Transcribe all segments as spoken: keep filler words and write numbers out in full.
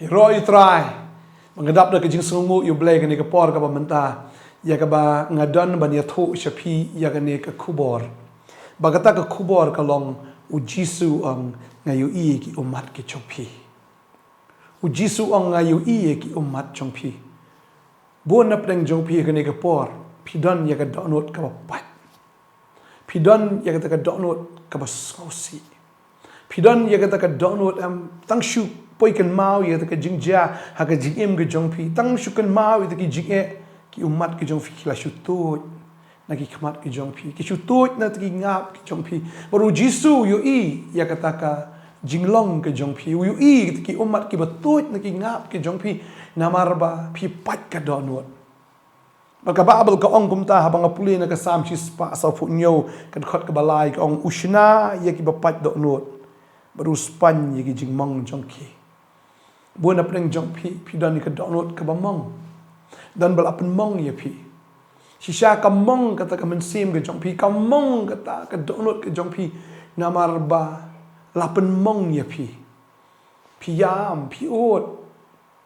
Ïaroh ïa u Trai. Ba nga dap da ka jingsngewnguh ïa u Blei kane ka por kaba mynta, ïa kaba nga don ban ïathuh sha phi ïa kane ka khubor. Ba kata ka khubor ka long, u Jisu u ong, nga ïohi ïa ki ummat ki jong phi. U Jisu u ong, nga ïohi ïa ki ummat jong phi. Bun na pdeng jong phi ïa kane ka por, phi don ïa ka dohnud kaba pait. Phi don ïa kata ka dohnud kaba sngewsih. Phi don ïa kata ka dohnud, em, tang shu poi kynmaw ïa kata ka jingjia ha ka jingim ka jong phi. Tang shu kynmaw ïa kata ki jingeh, ki ummat ki jong phi ki la shu tuid na ki khmat ki jong phi. Ki shu tuid na kata ki ngap ki jong phi. Bad u Jisu u ïohi ïa kata ka jinglong ka jong phi. U ïohi ïa kata ki ummat kiba tuid na ki ngap ki jong phi. Namar ba phi pait ka dohnud. Bad ka Baibl ka ong kumta, haba nga pule na ka Salm shispah sawphew hynñiew, ka dkhot kaba lai, ka ong, u shna ïa kiba pait dohnud, bad u spaiñ ïa ki jingmong jong ki. Bun na pdeng jong phi, phi don ïa ka dohnud kaba mong. Don ba la pynmong ïa phi. Shisha ka mong kata ka mynsiem ka jong phi, ka mong kata ka dohnud ka jong phi. Namar ba la pynmong ïa phi. Phi ïam, phi ud.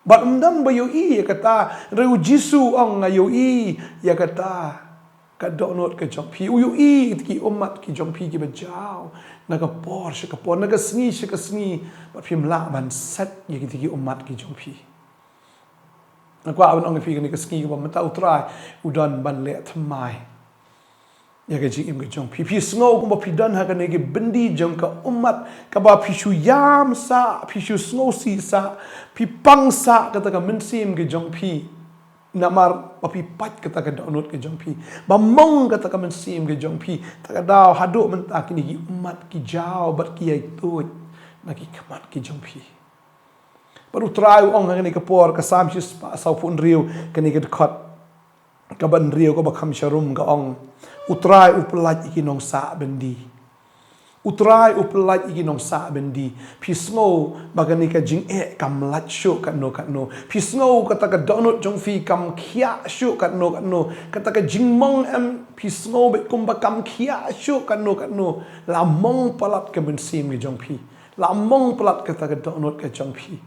Bad ym don ba ïohi ïa kata, hynrei u Jisu u ong, nga ïohi ïa kata ka dohnud ka jong phi. U ïohi ïa kita ki ummat ki jong phi kiba jaw na ka por sha ka por, na ka sngi sha ka sngi, bad phim lah ban set ïa kita ki ummat ki jong phi. Nga kwah ban ong ïa phi kane ka sngi kaba mynta u Trai u don ban leh thymmai ïa ka jingim ka jong phi. Phi sngew kumba phi don ha kane ka byndi jong ka ummat kaba phi shu ïam sah, phi shu sngewsih sah, phi pang sah kata ka mynsiem ka jong phi. Namar ba phi pait kata ka dohnud ka jong phi, ba mong kata ka mynsiem ka jong phi. Ta ka daw haduh mynta kine ki ummat ki jaw bad ki ïai tuid na ki khmat ki jong phi. Bad u Trai u ong ha kane ka por, ka Salm shispah sawphew hynriew, kane ka dkhot kaba hynriew kaba kham sharum, ka ong, u Trai u pyllait ïa ki nongsah byndi. U Trai u pyllait ïa ki nongsah byndi. Phi sngew ba kane ka jingeh kam lait shuh katno katno. Phi sngew kata ka dohnud jong phi kam khiah shuh katno katno. Kata ka jingmong, em, phi sngew beit kumba kam khiah shuh katno katno. La mong palat ka mynsiem ka jong phi. La mong palat kata ka dohnud ka jong phi.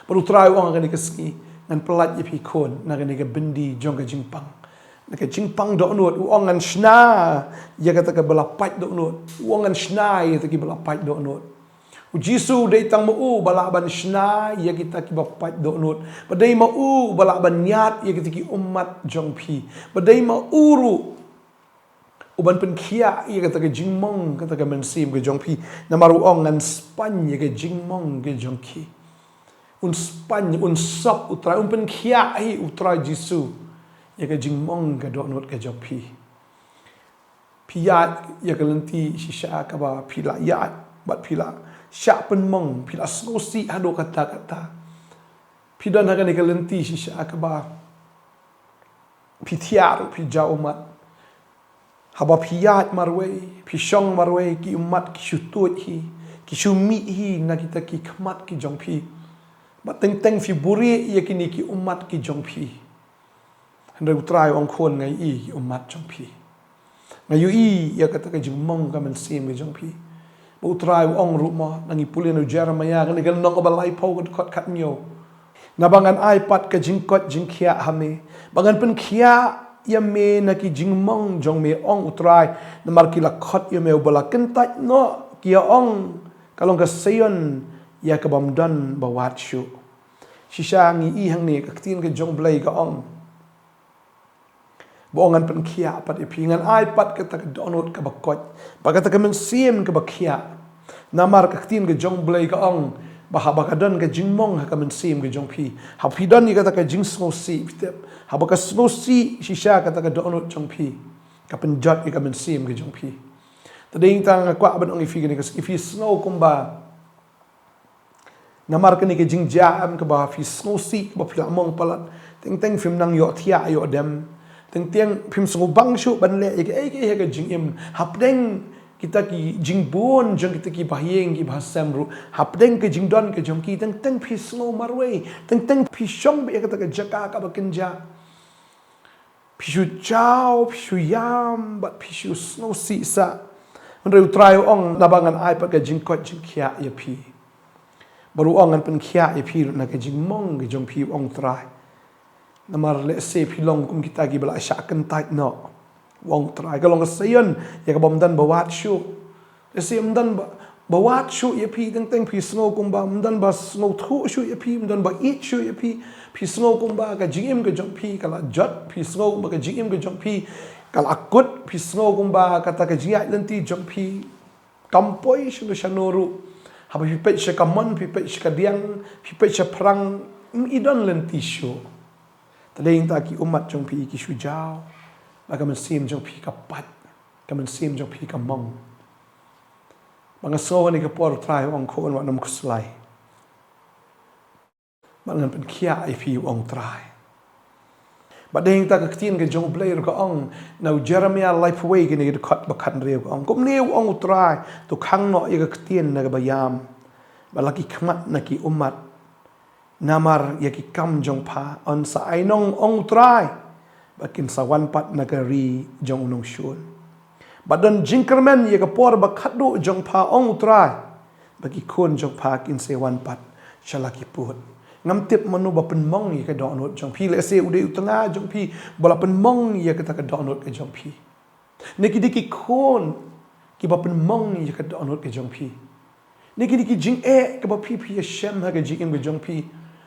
Bad u Trai u ong ha kane ka sngi, ngan pyllait ïa phi khun na kane ka byndi jong ka jingpang. Na ka jingpang dohnud, u ong, ngan shna ïa kata kaba la pait dohnud. U ong, ngan shna ïa kita kiba la pait dohnud. U Jisu dei tang ma u ba lah ban shna ïa kita kiba pait dohnud. Ba dei ma u ba lah ban ïaid ïa kita ki ummat jong phi. Ba dei ma u ruh uban pynkhiah ïa kata ka jingmong, kata ka mynsiem ka jong phi. Namar u ong, ngan spaiñ ïa ka jingmong ka jong ki. Un spaiñ, un sop u Trai, un pynkhiah hi u Trai Jisu ïa ka jingmong ka dohnud ka jong phi. Phi ïaid ïa ka lynti shisha kaba phi la ïaid bad phi la shah pynmong, phi la sngewsih haduh katta katta. Phi don ha kane ka lynti shisha kaba phi thiah ruh phi jaw ummat. Haba phi ïaid marwei, phi shong marwei, ki ummat ki shu tuid hi, ki shu mih hi na kita ki khmat ki jong phi. Bad teng teng phi buhrieh ïa kine ki ummat ki jong phi. Hynrei u Trai u ong, khun, nga ïohi ki ummat jong phi. Nga ïohi ïa kata ka jingmong ka mynsiem ka jong phi. Bad u Trai u ong ruh mo, ngi pule na u Jeremaïah, kane ka lynnong kaba laiphew, ka dkhot khathynñiew. Naba ngan ai pat ka jingkoit jingkhiah ha me. Ba ngan pynkhiah ïa me na ki jingmong jong me, ong u Trai, namar ki la khot ïa me uba la kyntait noh, ki ïa ong, ka long ka Seion ïa ka bym don ba wad shuh. Shisha ngi i hangne ka ktien ka jong u Blei ka ong. Ba ong ngan pynkhiah pat ïa phi, ngan ai pat kata ka dohnud kaba koit, bad kata ka mynsiem kaba khiah. Namar ka ktien ka jong u Blei ka ong, ba haba ka don ka jingmong ha ka mynsiem ka jong phi, haba phi don ïa kata ka jingsngewsih, phi tip, haba ka sngewsih shisha kata ka dohnud jong phi, ka pynjot ïa ka mynsiem ka jong phi. Te dei tang nga kwah ban ong ïa phi kane ka sngi, phi sngew kumba namar kane ka jingjia, em, kaba phi sngewsih, kaba phi la mong palat. Teng teng phim nang ïohthiah ïoh dem. Teng teng phim sngewbang shuh ban leh ïa kaei kaei ha ka jingim. Hapdeng kita ki jingbun jong kita kiba ha ïing kiba ha sem ruh, hapdeng ka jingdon ka jong ki, teng teng phi sngew marwei. Teng teng phi shong beit ha kata ka jaka kaba kynjah. Phi shu jaw, phi shu ïam, bad phi shu sngewsih sah. Hynrei u Trai u ong, naba ngan ai pat ka jingkoit jingkhiah ïa phi. Bad u ong, ngan pynkhiah ïa phi na ka jingmong ka jong phi, u ong u Trai. Namar lehse phi long kum kita kiba la shah kyntait noh, u ong u Trai. Ka long ka seiñ ïa kaba ym don ba wad shuh. Lehse ym don ba, ba wad shuh ïa phi, teng teng phi sngew kumba ym don ba sngewthuh shuh ïa phi, ym don ba ïeit shuh ïa phi. Phi sngew kumba ka jingim ka jong phi ka la jot, phi sngew kumba ka jingim ka jong phi ka la kut, phi sngew kumba kata ka jingïaid lynti jong phi kam poi shano shano ruh. Haba phi peit sha ka mon, phi peit sha ka diang, phi peit sha phrang, ym i don lynti shuh. Te dei nangta ki ummat jong phi ki shu jaw, ba ka mynsiem jong phi ka pait, ka mynsiem jong phi ka mong. Ba nga sngew ha kane ka por, u Trai u ong, khun, wat nym khuslai. Bad ngan pynkhiah ïa phi, u ong u Trai. Bad dei nangta ka ktien ka jong U Blei ruh ka ong, na u Jeremaïah laiphew wei, kane ka dkhot ba khathynriew, ka ong, kumne u ong u Trai, to khang noh ïa ka ktien na kaba ïam, bad la ki khmat na ki ummat. Namar ïa ki kam jong pha yn sa ai nong, u ong u Trai, ba kin sa wan pat na ka ri jong u nongshun. Bad don jingkyrmen ïa ka por ba khatduh jong pha, u ong u Trai, ba ki khun jong pha kin sa wan pat sha la ki pud. Ngam tip mano ba pynmong ïa ka dohnud jong phi. Lehse u dei u tnga jong phi ba la pynmong ïa kata ka dohnud ka jong phi. Ne ki dei ki khun kiba pynmong ïa ka dohnud ka jong phi. Ne ki dei ki jingeh kaba phi, phi ïashem ha ka jingim ka jong phi,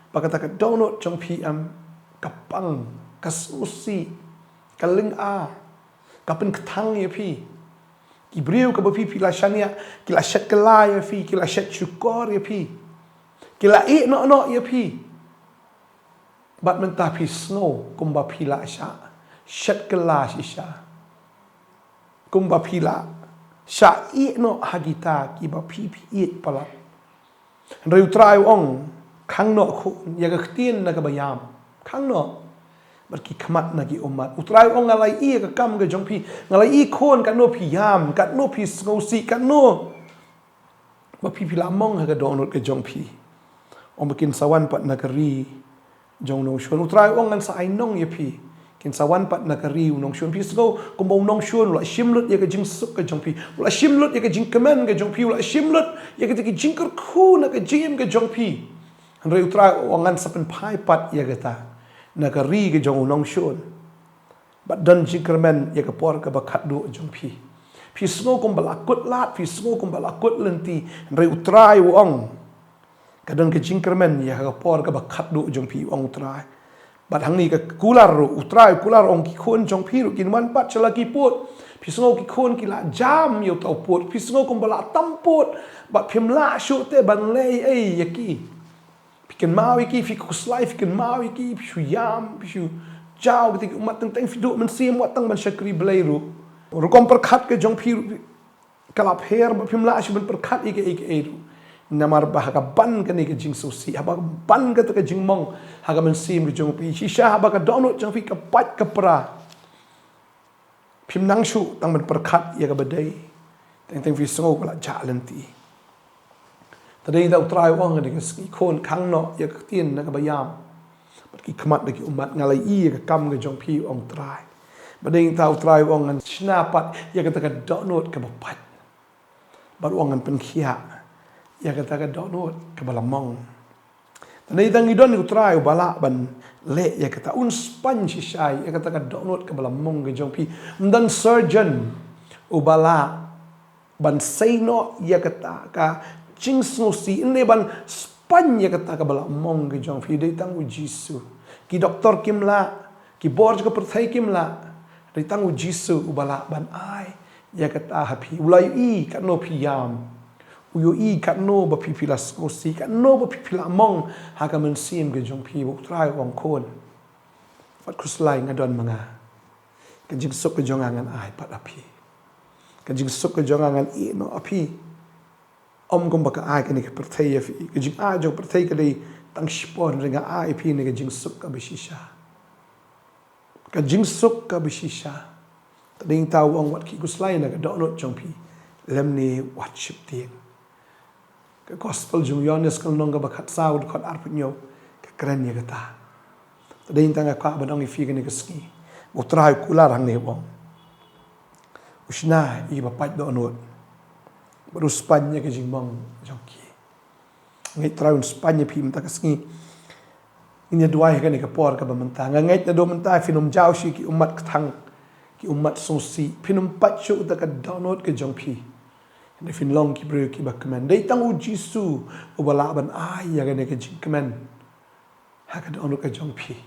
ba kata ka dohnud jong phi, em, ka pang, ka sngewsih, ka lyngngoh, ka pynkthang ïa phi. Ki briew kaba phi, phi la shaniah, ki la shet kylla ïa phi, ki la shet shukor ïa phi, ki la ïeh noh noh ïa phi. Bad mynta phi sngew kumba phi la shah shet kylla shisha, kumba phi la shah ïeh noh ha kita kiba phi, phi ïeit palat. Hynrei u Trai u ong, khang noh khun ïa ka ktien na kaba ïam. Khang noh. Bad ki khmat na ki ummat. U Trai u ong, nga la ïohi ïa ka kam ka jong phi. Nga la ïohi khun katno phi ïam, katno phi sngewsih, katno ba phi, phi la mong ha ka dohnud ka jong phi. Ong ba kin sa wan pat na ka ri jong u nongshun. U Trai u ong, ngan sa ai nong ïa phi. Kin sa wan pat na ka ri u nongshun. Phi sngew kumba u nongshun u la shim lut ïa ka jingsuk ka jong phi, u la shim lut ïa ka jingkmen ka jong phi, u la shim lut ïa kita ki jingkyrkhu na ka jingim ka jong phi. Hynrei u Trai u ong, ngan sa pynphai pat ïa kata na ka ri ka jong u nongshun. Bad don jingkyrmen ïa ka por kaba khatduh jong phi. Phi sngew kumba la kut lad, phi sngew kumba la kut lynti. Hynrei u Trai u ong, ka don ka jingkyrmen ïa ka por kaba khatduh jong phi, u ong u Trai. Bad hangne ka kular ruh, u Trai u kular, u ong, ki khun jong phi ruh kin wan pat sha la ki pud. Phi sngew ki khun ki la jam ïa uta u pud. Phi sngew kumba la tam pud. Bad phim lah shuh te ban leh ei ïa ki. Phi kynmaw ïa ki, phi khuslai, phi kynmaw ïa ki, phi shu ïam, phi shu jaw, kita ki ummat, teng teng phi duh mynsiem wat tang ban shakri Blei ruh. Rukom pyrkhat ka jong phi ruh ka la pher, ba phim lah shuh ban pyrkhat ïa kaei kaei ruh. Namar ba haba ka ban kane ka jingsngewsih, haba ka ban kata ka jingmong ha ka mynsiem ka jong phi, shisha haba ka dohnud jong phi ka pait ka pra, phim nang shuh tang ban pyrkhat ïa kaba dei. Teng teng phi sngew ka la jah lynti. Te dei nangta u Trai u ong, ha kane ka sngi, khun, khang noh ïa ka ktien na kaba ïam, bad ki khmat na ki ummat. Nga la ïohi ïa ka kam ka jong phi, u ong u Trai. Bad dei nangta u Trai u ong, ngan shna pat ïa kata ka dohnud kaba pait. Bad u ong, ngan pynkhiah ïa kata ka dohnud kaba la mong. Te dei tang ngi don ïa u Trai uba lah ban leh ïa kata, un spaiñ shisha ïa kata ka dohnud kaba la mong ka jong phi. Ym don surgeon uba lah ban sei noh ïa kata ka jingsngewsih, ynda ban spaiñ ïa kata kaba la mong ka jong phi. Dei tang u Jisu. Ki doktor kim lah, ki bor jong ka pyrthei kim lah. Dei tang u Jisu uba lah ban ai ïa kata ha phi. U la ïohi katno phi ïam. U ïohi katno ba phi, phi la sngewsih, katno ba phi, phi la mong ha ka mynsiem ka jong phi. Bad u Trai u ong, khun, wat khuslai, nga don ma nga. Ka jingsuk ka jong nga ngan ai pat ha phi. Ka jingsuk ka jong nga ngan ïeh noh ha phi. Ym kumba ka ai kane ka pyrthei ïa phi. Ka jingai jong ka pyrthei ka dei tang shipor, hynrei nga ai ïa phi kane ka jingsuk kaba shisha. Ka jingsuk kaba shisha. Te dei nangta u ong, wat khih khuslai na ka dohnud jong phi, lymne wat sheptieng. Ka gospel jong u Ïoannis ka lynnong kaba khatsaw, dkhot arphew hynñiew ka kren ïa kata. Te dei nangta nga kwah ban ong ïa phi kane ka sngi, u Trai u kular hangne, u ong, u shna ïa kiba pait dohnud, bad u spaiñ ïa ka jingmong jong ki. Ngeit Trai un spah ïa phi mynta ka sngi. Ngin ïa duwai ha kane ka por kaba mynta. Nga ngeit naduh mynta phin ym jaw shuh ïa ki ummat kthang, ki ummat sngewsih. Phin ym pait shuh da ka dohnud ka jong phi. Hynrei phin long ki briew kiba kmen. Dei tang U Jisu uba lah ban ai ïa kane ka jingkmen ha ka dohnud ka jong phi.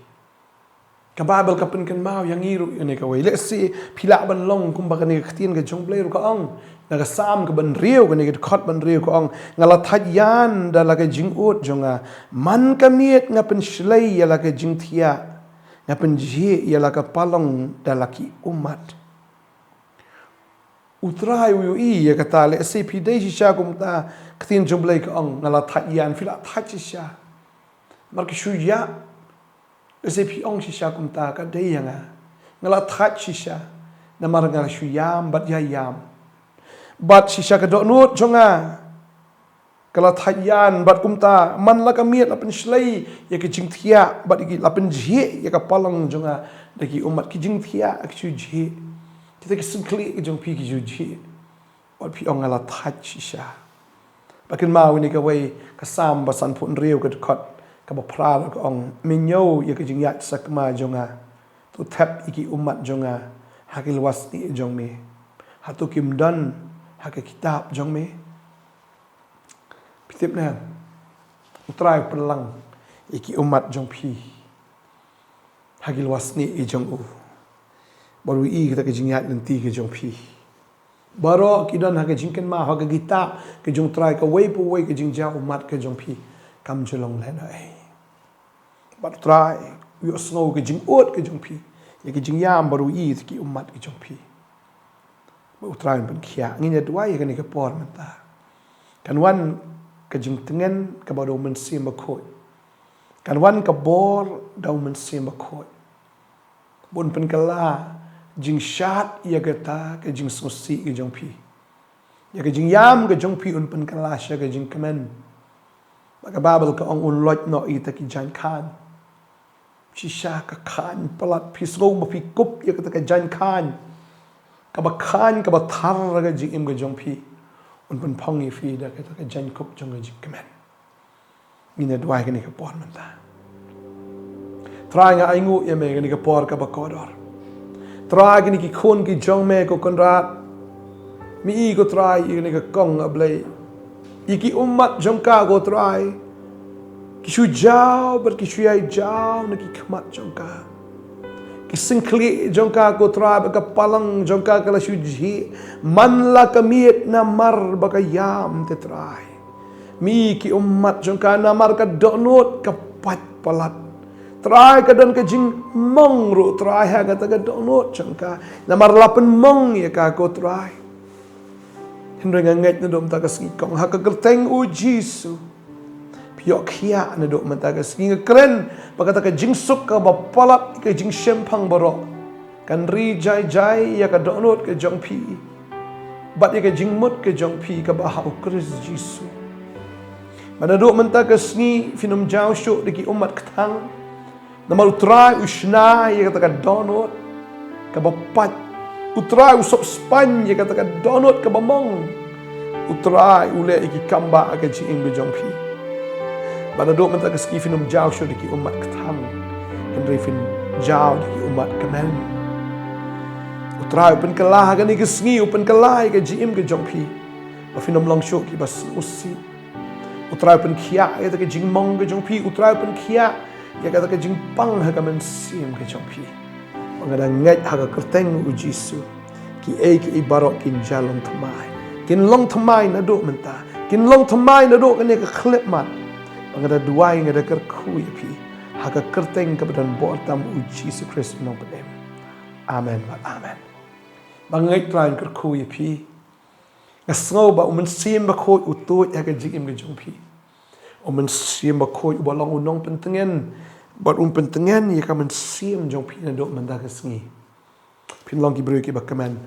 Ka Baibl ka pynkynmaw ïa ngi ruh ïa kane kawei. Lehse phi lah ban long kumba kane ka ktien ka jong U Blei ruh ka ong. Na ka Salm kaba hynriew, kane ka dkhot ba hynriew ka ong, nga la thait ïam da la ka jingud jong nga. Man ka miet nga pynshlei ïa la ka jingthiah. Nga pynjhieh ïa la ka palong da la ki ummat. U Trai u ïohi ïa kata. Lehse phi dei shisha kumta, ka ktien jong U Blei ka ong, nga la thait ïam, phi la thait shisha. Namar ki shu ïap. Lehse phi ong shisha kumta, ka dei ïa nga. Nga la thait shisha. Namar nga la shu ïam bad ïa ïam. Bad shisha ka dohnud jong nga ka la thait ïam, bad kumta man la ka miet la pynshlei ïa ka jingthiah, bad la pynjhieh ïa ka palong jong nga da ki ummat. Ki jingthiah ki shu jhieh. Kita ki syngkhlieh ki jong phi ki shu jhieh. Wat phi ong nga la thait shisha. Ba kynmaw ïa kane kawei, ka Salm ba sanphew hynriew ka dkhot kaba phra ka ong, me ñiew ïa ka jingïaid sakma jong nga. To thep ïa ki ummat jong nga ha ki lywa snieh jong me. Hato kim don ha ka kitab jong me? Phi tip ne, U Trai u pynlang ïa ki ummat jong phi ha ki lywa snieh jong u. Bad u ïohi kita ki jingïaid lynti ki jong phi. Baroh ki don ha ka jingkynmaw ha ka kitab ka jong U Trai, kawei pa kawei ka jingjaw ummat ka jong phi. Kam ju long lehnohei. Bad U Trai u ïohsngew ka jingud ka jong phi, ïa ka jingïam bad u ïohi ïa ki ummat ka jong phi. Bad U Trai un pynkhiah. Ngin ïa duwai ha kane ka por mynta. Kan wan ka jingtngen kaba da U Mynsiem Bakhuid. Kan wan ka bor da U Mynsiem Bakhuid. Bun pynkylla jingshad ïa kata ka jingsngewsih ka jong phi. Ïa ka jingïam ka jong phi un pynkylla sha ka jingkmen. Ba ka Baibl ka ong un loit noh ïa kita ki jaiñ khaiñ. Shisha ka khaiñ palat, phi sngew ba phi kup ïa kata ka jaiñ khaiñ. Kaba khaiñ, kaba thar ha ka jingim ka jong phi. Un pynphong ïa phi da kata ka jaiñkup jong ka jingkmen. Ngin ïa duwai kane ka por mynta. Trai, nga ainguh ïa me kane ka por kaba kordor. Trai, kine ki khun ki jong me ko Kynrad. Me i ko Trai ïa kane ka kong, A Blei. Ïa ki ummat jong ka ko Trai. Ki shu jaw bad ki shu ïai jaw na ki khmat jong ka. Ki syngkhlieh jong ka ko Trai, bad ka palong jong ka ka la shu jhieh. Man la ka miet namar ba ka ïam te Trai. Me i ki ummat jong ka namar ka dohnud ka pait palat. Trai, ka don ka jingmong ruh Trai ha kata ka dohnud jong ka. Namar la pynmong ïa ka ko Trai. Hynrei nga ngeit naduh mynta ka sngi kong ha ka kyrteng U Jisu. Phi ïoh khiah naduh mynta ka sngi, nga kren ba kata ka jingsuk kaba palat, ka jingshemphang baroh. Kan ri jai jai ïa ka dohnud ka jong phi. Bad ïa ka jingmut ka jong phi kaba ha U Khrist Jisu. Ba naduh mynta ka sngi phin ym jaw shuh da ki ummat kthang. Namar U Trai u shna ïa kata ka dohnud kaba pait. U Trai u sop spaiñ ïa kata ka dohnud kaba mong. U Trai u leh ïa ki kam ba ha ka jingim ka jong phi. Ba naduh mynta ka sngi phin ym jaw shuh da ki ummat kthang. Hynrei phin jaw da ki ummat kmen. U Trai u pynkylla ha kane ka sngi, u pynkylla ïa ka jingim ka jong phi. Ba phin ym long shuh kiba sngewsih. U Trai u pynkhiah ïa kata ka jingmong ka jong phi, U Trai u pynkhiah ïa kata ka jingpang ha ka mynsiem ka jong phi. Ba nga da ngeit ha ka kyrteng U Jisu, kiei kiei baroh kin jia long thymmai. Kin long thymmai naduh mynta. Kin long thymmai naduh kane ka khyllipmat. Ba nga da duwai, nga da kyrkhu ïa phi ha ka kyrteng kaba don bor tam U Jisu Khrist u nongpynim. Amen bad amen. Ba nga ngeit Trai, kyrkhu ïa phi. Nga sngew ba U Mynsiem Bakhuid u tuid ha ka jingim ka jong phi. U Mynsiem Bakhuid uba long u nongpyntngen. Bad un pyntngen ïa ka mynsiem jong phi naduh mynta ka sngi. Phin long ki briew kiba kmen.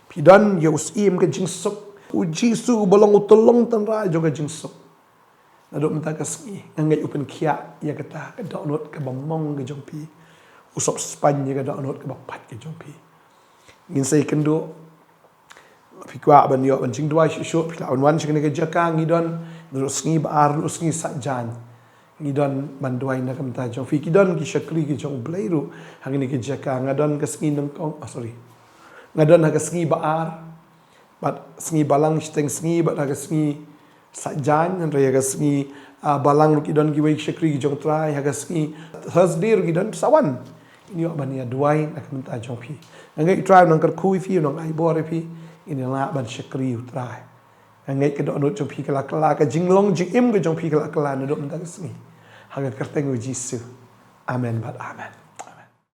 Phi don ïa u Syiem ka jingsuk. U Jisu uba long u tyllong tynrai jong ka jingsuk. Naduh mynta ka sngi, nga ngeit u pynkhiah ïa kata ka dohnud kaba mong ka jong phi. U sop spaiñ ïa ka dohnud kaba pait ka jong phi. Ngin sa ïakynduh. Phi kwah ban ïoh ban jingduwai shuh shuh, phi lah ban wan sha kane ka jaka, ngi don Naduh sngi ba ar, naduh sngi saitjaiñ, ngi don ban duwai na ka bynta jong phi. Ki don ki shakri ki jong U Blei ruh ha kine ki jaka. Nga don ka sngi nyngkong, oh, sorry, nga don ha ka sngi ba ar, bad sngi balang shiteng sngi, bad ha ka sngi saitjaiñ, hynrei ha ka sngi, ah, balang ruh ki don kiwei ki shakri ki jong U Trai. Ha ka sngi Thursday ruh ki don. Sa wan, ngin ïoh ban ïa duwai na ka bynta jong phi. Nga ngeit U Trai un nang kyrkhu ïa phi, un nang ai bor ïa phi. Ngin ïa lah ban shakri U Trai. Nga ngeit ka dohnud jong phi ka la kylla, ka jinglong jingim ka jong phi ka la kylla naduh mynta ka sngi. Ha ka kyrteng U Jisu. Amen bad amen.